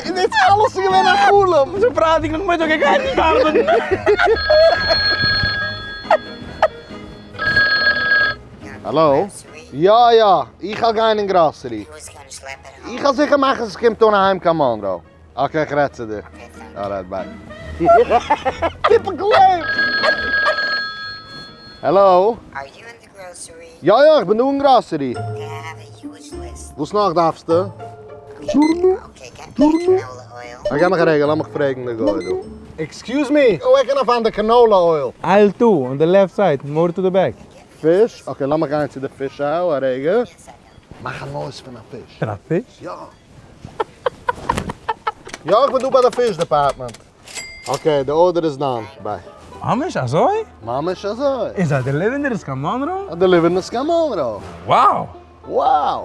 און דאס אלעס איז געווען א חלום. ס'איז פרייטאג נאכמיטאג ער גייט נישט ארבעטן. האלא? יא יא, איך וועל גיין אין גראסערי. איך וועל זיכער מאכן ס'קומט אן אהיים קיין מאנרא. okay איך רעד צו דיר. alright bye. Typical Abe! Hello? יא יא איך בין דא אין גראסערי. וואס נאך דארפסטו? גיב מיך א רגע לאמיך פרעגן די גוי דא. Excuse me, where can I find the canola oil? Aisle two, on the left side, more to the back. Fish? Okay לאמיך גיין צו די fish aisle א רגע. מאך א noise פון א פיש. פון א פיש? יא. יא איך בין דא ביי די fish department. Okay די order איז done. Bye. ממש אזוי? ממש אזוי. און זיי deliver ן דיר עס קיין מאנרא? זיי deliver ן עס קיין מאנרא. Wow! Wow!